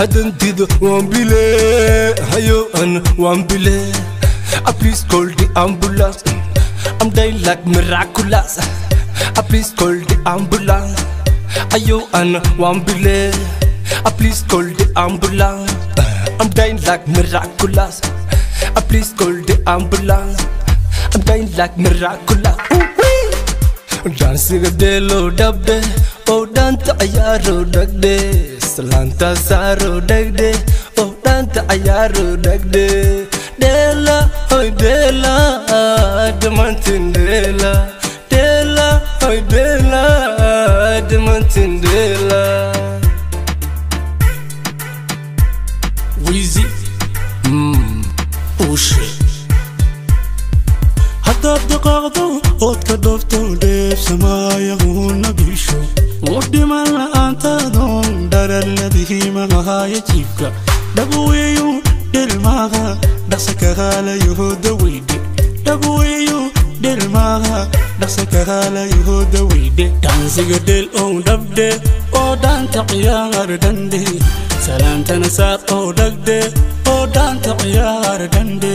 Hadantido waan bile hayo an waan bile. Please call the ambulance, I'm dying like miraculous. Please call the ambulance. Ayo an waan bile. Please call the ambulance, I'm dying like miraculous. Please call the ambulance, I'm dying like miraculous. Dhaansiga dheelo dhabdhe oo dhaanta cayaaro dhagdhe, salaanta saaro dhagdhe oo dhaanta cayaaro dhagdhe. Dheela hoy dheela, dhammaantiin dheela dheela, hoy dheela, dhammaantiin dheela. Wizi ushe haddaad dhaqaaqdo ood ka dhoofto, dheebsamaayahuna biisho u dhiman la'aantaadon dharaladihiimahaayo jiibka dhabweeyu dhilmaaha dhaqsa kahaalayahooda weydhe, dhabweeyu dhilmaaha dhaqsa kahaalayahooda weydhe. Dhaansiga dheel oo dhabdhe oo dhaanta ciyaar dhandhe, salaantana saar oo dhagdhe oo dhaanta ciyaar dhandhe.